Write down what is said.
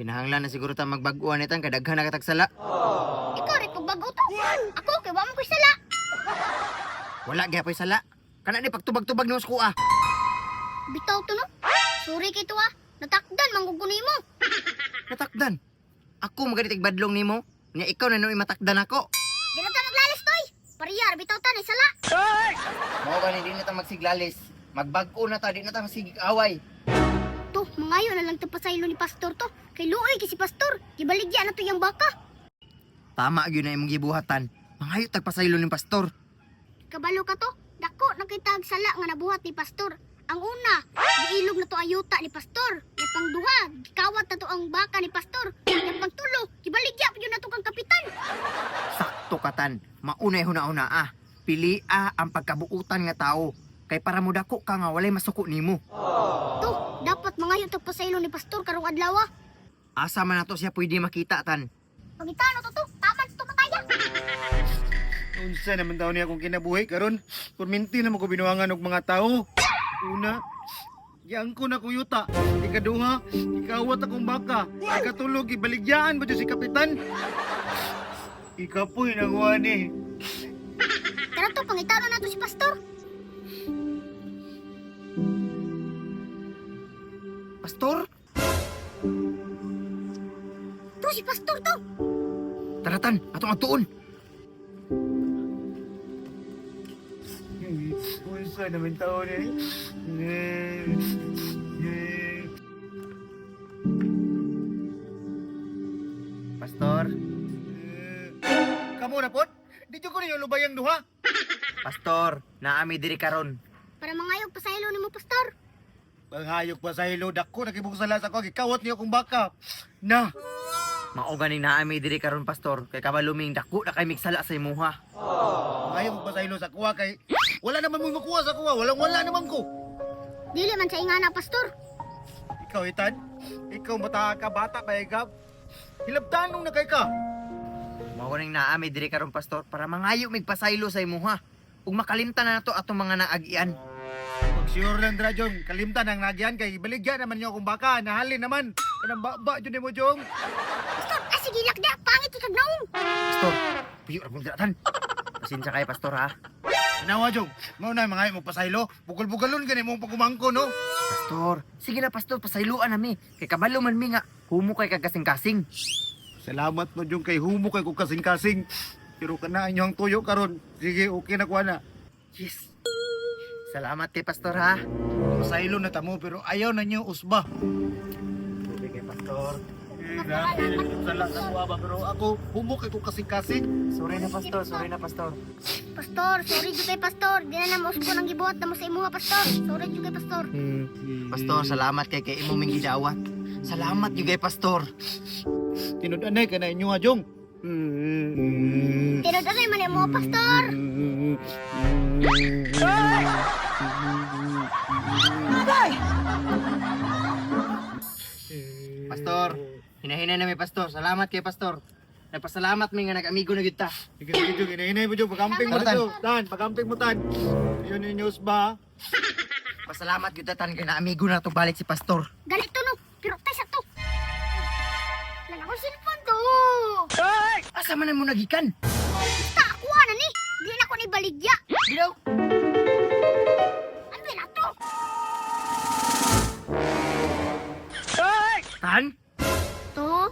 Kinahanglan na siguro ta magbag-uan ni tan kay daghan na katagsala. Ikaw rin pagbag-o to. Ako kay wa man ko'y sala. Wala gyapon sala. Kana ni pagtubag-tubag nimo sa kuha. Bitaw to no. Sorry kay to ah. Natakdan manggugunay mo. Natakdan. Ako maganit badlong nimo. Nya ikaw na nuoy matakdan ako. Di na ta maglalis toy. Pariyar bitaw ta ni sala. Mao gani di na ta magsiglalis. Magbag-o na ta, di na ta magsig away. To, mangayo na lang to pasaylo ni pastor to. Kay luoy kay si pastor. Gibaligya na to yang baka. Tama gyud na imong gibuhatan. Mangayo tag pasaylo ning pastor. Kabalo ka to. Dako na kay tag sala nga nabuhat ni pastor. Ang una, giilog na to ang yuta ni pastor. Yang pangduha, gikawat na to ang baka ni pastor. Yang pangtulo, gibaligya pa yun na to kang kapitan. Sakto katan. Maunay huna-una ah. Pili ah ang pagkabuutan nga tao. Kay para mo dako ka nga walay masuko nimo. To, dapat mangayo tag pasaylo ni pastor karong adlaw ah. Asa man nato siya pwede makita tan. Pangitano to to, taman sa tumataya. Unsa naman daw niya akong kinabuhi karon? Kurminti na mo ko binuangan og mga tao. Una, giangko na kong yuta. Ikaduha, ikawat akong baka. Ikatulo, gibaligyaan ba si kapitan? Ikapoy na ko ani. Tara to, pangitano na to si pastor. Pastor? To si pastor to. Tara tan, atong atuon. Unsa naman tao ni? Pastor, Kamu na pod? Di jud ko ninyo lubayang duha. pastor, naami diri karon. Para mangayo pasaylo nimo pastor. Panghayok pa sa ilo, dako na kibong sala sa ko, gikawat niyo akong baka. Na, Mao gani naami diri karon pastor, kay kabaluming dako na kay migsala sa imuha. panghayok pa sa ilo sa kuha kay wala naman mo makuha sa kuha, walang wala naman ko. Dili man sa ingana pastor. Ikaw itan, ikaw bata ka bata pa ikaw. Hilabtan nung nakay ka. Mao ganing naami diri karon pastor para mangayo mig pasaylo sa imuha. Ug makalimtan na nato atong mga naagian. Pag sure lang dra jong, kalimtan ang nagyan kay baligya naman niyo akong baka, nahalin naman. Kanang ba jud nimo jong. Pastor, ah sige lakda, pangit kag naong. Pastor, piyo ra mong tan. Pasensya kay pastor ha. Nawa jong, mao na mga mo pasaylo, bugol-bugalon gani mong pagumangko no. Pastor, sige na pastor, pasayloan nami. Kay kabalo man mi nga humo kay kagasing-kasing. Salamat mo jong kay humo kay kog kasing-kasing. Pero kana inyo ang tuyo karon. Sige, okay na kuha na. Yes. Salamat kay pastor ha. Pasaylo na tamo pero ayaw na niyo usba. Tubig kay pastor. Eh, grabe, sala sa kuha ba pero ako humo kay kog kasing-kasing. Sorry na pastor, sorry na pastor. Pastor, sorry jud kay pastor. Di na na mausbo nang gibuhat na mo sa imuha pastor. Sorry jud kay pastor. Pastor, salamat kay kay imo ming gidawat. Salamat gyud kay pastor. Tinud-anay ka na inyo ha, Jong. Tinud-anay man imo pastor. Pastor, hinahina na mi pastor. Salamat kay pastor. Nagpasalamat mi nga nag-amigo na gyud ta. Sige, sige, Jong. Hinahinay mo, Jong. Pagamping mo Tara, Tan. dito. Tan, pagamping mo, Tan. Yun yung news ba? Pasalamat gyud ta tan kay naamigo na to balik si pastor. Ganito no, pero tay sa to. Wala ko cellphone to. Asa man mo nagikan? Basta ako na ni. Di na ko ni baligya. Gidaw. Ano na to? Tan? To?